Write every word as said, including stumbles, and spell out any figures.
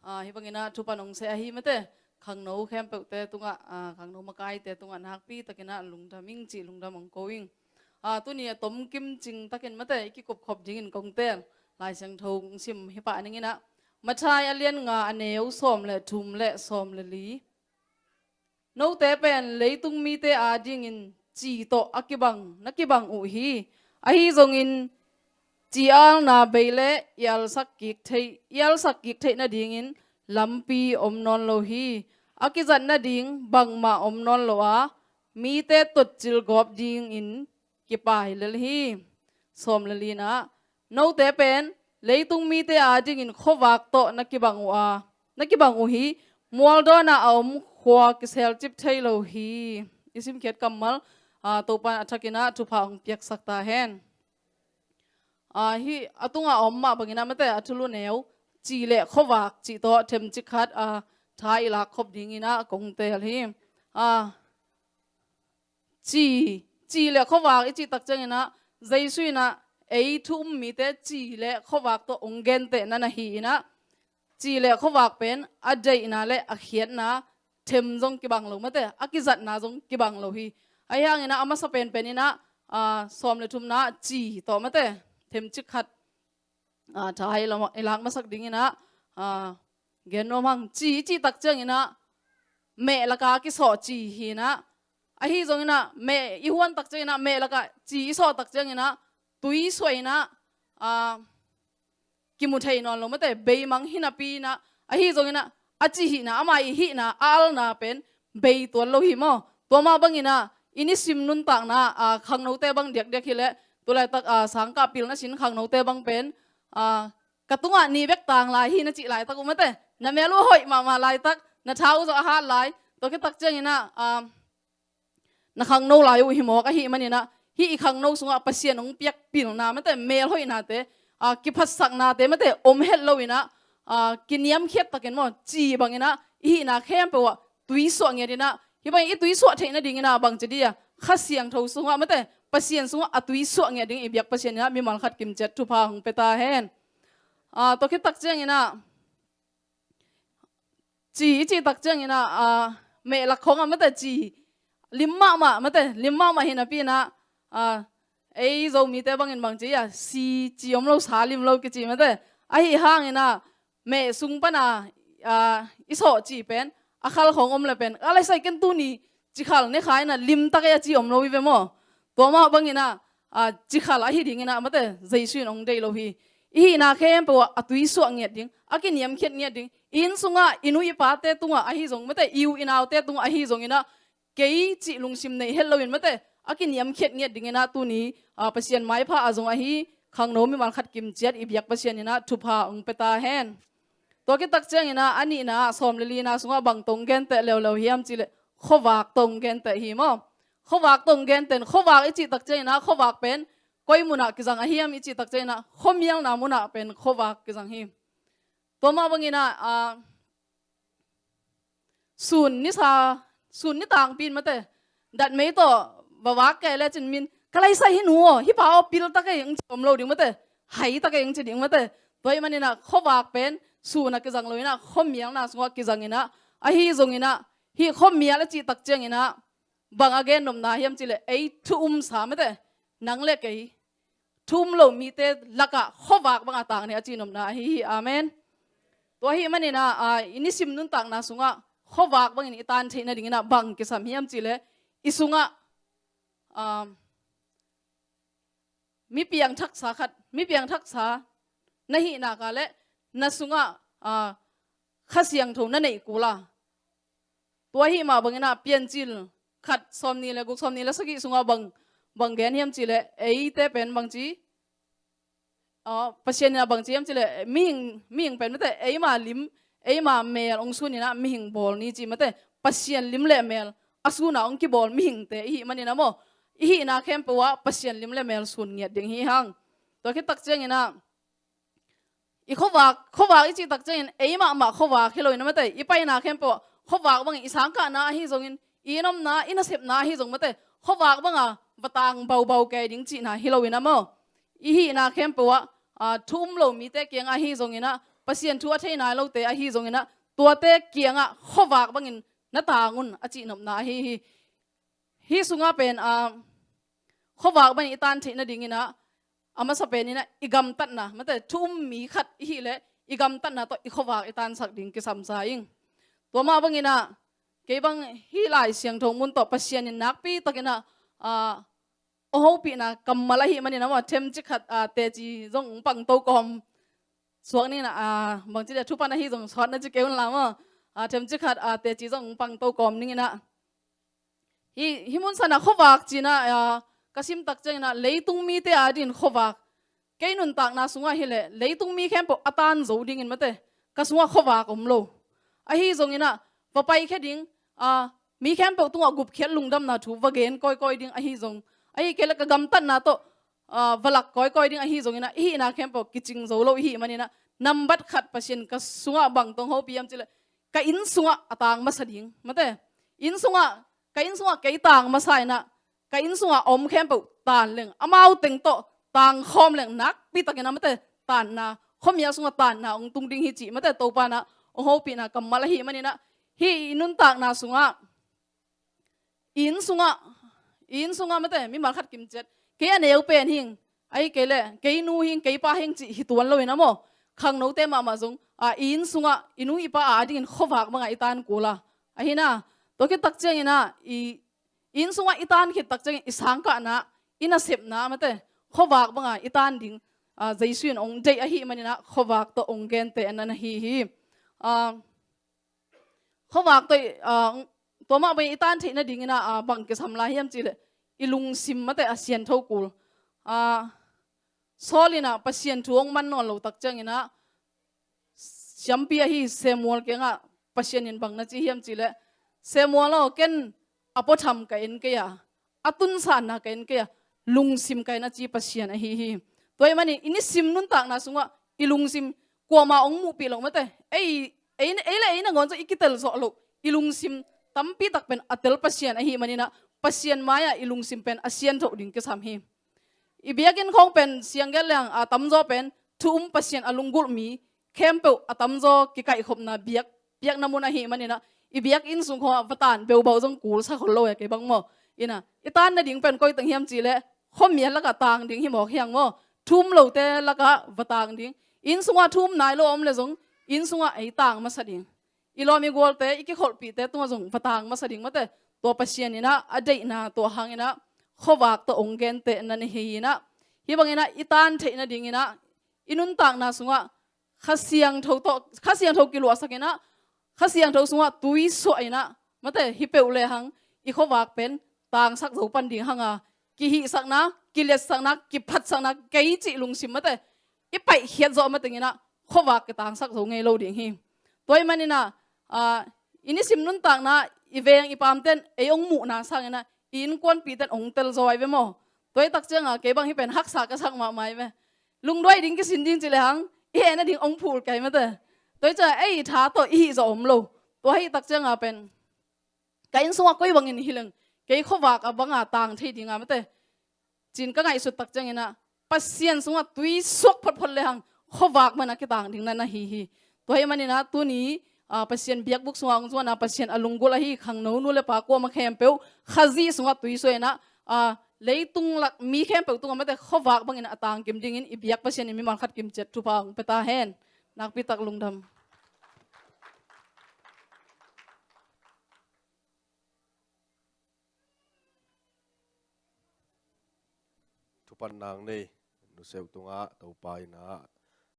Ah, hih bangin ah thupha nong seh ahi mate, khangno khempeuhte tungah, ah, khangno makaite tungah nakpi takin ah lungdam ing cih lungdam hong ko ing. Ah, tuni a tomkim cing takin mate i kikupkhop dingin kong teel Lai Siangtho hong sim hi pah ning in ah, Matthai a lian nga, a neu sawm le thum le sawm le li. Note pen leitung mite adingin ci tawh a kibang, na kibang uh hi. Ahi zongin ci alna bei le i alsak kik theih, i alsak kik theih nadingin lampi om nawn lo hi. A kizat nading bangmah om nawn lo a, mite totcil gawp dingin kipai lel hi. Sawm le lina, note pen leitung mite adingin khuavak tawh na kibang uh a, na kibang uh hi. Mualdawnah a om khua kiselcip thei lo hi. I simkhiat kammal, ah, Topa in a thakin ah thupha hong piaksak ta hen. Ah, hih a tungah a om mah bangin ah mate, a thulu neu ci le khuavak cih tawh themcik khat, ah, tha i lak khop dingin ah kong teel hi. Ah, ci, ci le khuavak i cih tak ciangin ah, Jesu in ah ei thu um mite ci le khuavak tawh hong gentehna na hi in ah, ci le khuavak pen a deihna le a khiatna them zong kibang lo mate, a kizatna zong kibang lo hi. Ahi hangin ah a masa penpen in ah, ah, sawm le thumna ci tawh mate, themcik khat, ah, tha i la-, i lak masak dingin ah, ah, gen nuam hang. Ci i cih tak ciangin ah meh laka kisawh ci hi in ah, ahi zongin ah meh i huan tak ciangin ah, meh laka ci i sawh tak ciangin ah tui suah in ah, ah, kimu thei nawn lo mate, beimang hi napi in ah, ahi zongin ah a ci hihna, ama i hihna, a alna pen bei tuan lo hi maw. Tua mah bangin ah i nisim nuntakna, ah, khangnote bang diakdiak hi leh, tulaitak, ah, sangkah pilna sin khangnote bang pen, ah, ka tungah ni bek tang lai hi na cih laitak uh mate, na mel uh a hoih mahmah laitak, na tha uh zong a hat lai. Tua khit tak ciangin ah, ah, na khangno lai uh hi mawk ahih manin ah, hih i khangno sungah Pasian hong piak pilna mate, melhoihnate, ah, kiphatsaknate mate om het lo in ah, ah, kiniamkhiat takin maw, ci bangin ah i hihna khempeuh ah tui suah ngiat in ah, hih bangin i tui suah theih nadingin ah bangci dih a, Kha Siangtho sungah mate, Pasian sungah a tui suah ngiat ding i biak Pasian in ah mimal khat kimciat thupha hong pia ta hen. Ah, tua khit tak ciangin ah, ci i cih tak ciangin ah, ah, meh lak khawng ah mate, ci lim mahmah mate, lim mahmah hi napi in ah, ah, ei Zomite bangin bangci a, si ci om lo, sa lim lo kici mate. Ahi hangin ah meh sung pan a, ah, i sawh ci pen a khal khawng om le pen, a laisai ken tuni cikhal ne kha in ah lim tak ei a ci om lo hi ve maw. Tua mah bangin ah, ah, cikhal ahi dingin ah mate, Jesu in hong deih lo hi. I hihna khempeuh ah a tui suah ngiat ding, a kiniamkhiat ngiat ding, i inn sungah i nu i pate tungah ahi zong mate, i u i naute tungah ahi zongin ah, kei cih lungsim nei het loin mate, a kiniamkhiat ngiat dingin ah tuni, ah, Pasian maipha ah zong ahi khangno mimal khat kimciat i biak Pasian in ah thupha hong pia ta hen. Tua khit tak ciangin ah a nihna ah, sawm le lina sungah bang tawh hong genteh leuleu hiam cih leh, khuavak tawh hong genteh hi maw. Khuavak tawh hong genteh, khuavak i cih tak ciangin ah khuavak pen koi munah kizang ahiam i cih tak ciangin ah khuamialna munah pen khuavak kizang hi. Tua mah bangin ah, ah, sun nisa, sun nitangpi in mate, datmei tawh va vak kei lecin min, ka laisai hi nu aw, hih pa aw pil ta kei, hong ci om lo ding mate, hai ta kei hong ci ding mate. Tua ahih manin ah khuavak pen sun ah kizang lo in ah khuamialna sungah kizang in ah, ahi zongin ah hih khuamial a cih tak ciangin ah bang a gen nopna hiam cih leh, ei thu umsa mate, nang le kei thu um lo mite lakah khuavak bang a tang ni a ci nopna ahi hi. Amen. Tua ahih manin ah, ah, i nisim nuntakna sungah khuavak bangin i tan theih nadingin ah bang kisam hiam cih leh, i sungah, ah, mi piangthaksa khat, mi piangthaksa na hih nak leh na sungah, ah, Kha Siangtho na neih kul a, tua ahih mah bangin ah Piancil khat, sawmnih le guk, sawmnih le sagih sungah bang, bang gen hiam cih leh, eite pen bangci, ah, Pasian in ah bangci hiam cih leh, mihing, mihing pen mate, eima lim, eima mel hong sun in ah mihing bawl ni ci mate, Pasian lim le mel a sun ah hong kibawl mihingte i hih manin ah maw, i hihna khempeuh ah Pasian lim le mel sun ngiat ding hi hang. Tua khit tak ciangin ah, i khuavak, khuavak i cih tak ciangin ei mahmah khuavak hi lo in ah mate, i paina khempeuh ah khuavak bangin, i sangkahna ahi zongin, i inn omna, i nasepna ahi zong mate, khuavak bang a va tang baubau kei ding cihna hi lo in ah maw, i hihna khempeuh ah, ah, thu um lo mite kiang ahi zongin ah Pasian thu a thei nai lote ahi zongin ah, tuate kiangah khuavak bangin na tang un a cihnopna ahi hi. Hih sungah pen, ah, khuavak bangin i tan theih nadingin ah, a masa penin ah i gamtatna, mate, thu um mi khat i hih leh i gamtatna tawh i khuavak i tansak ding kisam sa ing. Tua mah bangin ah, kei bang hih Lai Siangtho mun tawh Pasian in nakpi takin ah, ah, hong hopihna kammal ahih manin ah, maw, themcik khat, ah, teci zong hong pang to kawm suak ning in ah, ah, bangci dia thupan ahi zong sawt na ci kei un la maw. Ah, themcik khat, ah, teci zong hong pang to kawm ning in ah. Hih, hih mun sanah khuavak ci-in ah, ah, ka sim tak ciangin ah, leitung mite adingin khuavak. Kei nuntakna sungah hi leh, leitung mi khempeuh a tan zo dingin, mate, ka sungah khuavak om lo. Ahi zongin ah, va paikhia ding, ah, mi khempeuh tungah gupkhiat lungdamna thu va gen kawikawi ding ahi zong, ahih kei leh ka gamtatna tawh, ah, va lak kawikawi ding ahi zongin ah, i hihna khempeuh kicing zo lo i hih manin ah, nambat khat Pasian ka sungah bang tawh hong hopih hiam cih leh, ka inn sungah a tang masa ding, mate. Inn sungah, ka inn sungah kei tang masa in ah, ka inn sungah a om khempeuh tan leng, amau teng tawh tangkhawm leng, nakpi takin ah, mate, tanna, khuamial sungah tanna hong tung ding hi cih, mate, Topa in ah hong hopihna kammal ahih manin ah, hih i nuntakna sungah, i inn sungah, i inn sungah, mate, mimal khat kimciat, kei a neu pen hing, ahih kei leh kei nu hing, kei pa hing cih hi tuan lo in ah, maw, khangnote mahmah zong, ah, i inn sungah i nu i pa adingin khuavak bangah i tan kul a, ahi na. Tua khit tak ciangin ah, i, i inn sungah i tan khit tak ciangin i sangkahna, i nasepna, mate, khuavak bangah i tan ding, ah, Jesu in hong deih ahih manin ah, khuavak tawh hong gentehna na hi hi. Ah, khuavak tawh i, ah, tua mah bangin i tan theih nadingin ah, ah, bang kisam lai hiam cih leh, i lungsim, mate, a siangtho kul. Ah, Saul in ah Pasian thu hong man nawn lo tak ciangin ah, siampi ahi Samuel kiangah Pasian in bang na ci hiam cih leh, Samuel aw, ken a puatham ka en kei a, a tunsanna ka en kei a, lungsim ka en, a ci Pasian ahi hi. Tua ahih manin i nisim nuntakna sungah i lungsim kuamah hong muhpih loh, mate, ei, ei, ei le ei nangawn zong i kitel zawh loh, i lungsim tampi tak pen a tel Pasian ahih manin ah, Pasian mai-ah i lungsim pen a siangtho ding kisam hi. I biakinn khawng pen siang gen leng, a tamzaw pen thu um, Pasian a lunggulh mi khempeuh a tamzaw kikaihkhopna biak, biakna mun ahih manin ah, i biakinn sung khawngah va tan beubau zong kul sa khol lo e, kei bang, maw. In ah, i tan nading pen koi teng hiam cih leh, khuamial lakah tang ding hi mawk hi hang, maw. Thu um lote lakah va tang ding. Inn sungah thu um nai lo a om leh zong, inn sungah ei tang masa ding. I lawm i gualte, i kikholhpihte tungah zong va tang masa ding, mate. Tua Pasian in ah a deihna, tua hangin ah khuavak tawh hong gentehna na hi in ah, hih bangin ah i tan theih nadingin ah, i nuntakna sungah Kha Siangtho tawh, Kha Siangtho kiluahsak in ah, Kha Siangtho sungah tui suah in ah, mate, hih peuh lehang i khuavak pen tangsak zo pan ding hang a, kihihsakna, kiliatsakna, kiphatsakna, kei cih lungsim, mate, i paihkhiat zawh matengin ah khuavak kitangsak zo ngei lo ding hi. Tua ahih manin ah, ah, i nisim nuntakna, i veng i pamten ei hong muhna sangin ah, i innkuanpihten hong tel zaw ahi ve, maw. Tua ahih tak ciangah kei bang hih pen haksa ka sak mahmah ahi ve. Lungduai ding kisin ding ci lehang, i hehna ding hong phul kei, mate. Tua ahih ciangah ei tha tawh i hih zawh om lo. Tua ahih tak ciangah pen, ka inn sungah koi bangin hi leng, kei khuavak a banga tang thei ding a, mate, ci-in ka ngaihsut tak ciangin ah, Pasian sungah tui suak photphot lehang, khuavak bangin a kitang ding na na hi hi. Tua ahih manin ah tuni, ah, Pasian biakbuk sungah hong zuan a, Pasian a lunggulh ahi khangno nu le pa kuamah khempeuh, Khazih sungah tui suah in ah, ah, leitung lak mi khempeuh tungah, mate, khuavak bangin a tangkim dingin i biak Pasian in mimal khat kimciat thupha hong pia ta hen. Nakpi tak lungdam. Thupan nang nei, nuseuh tungah Topa in ah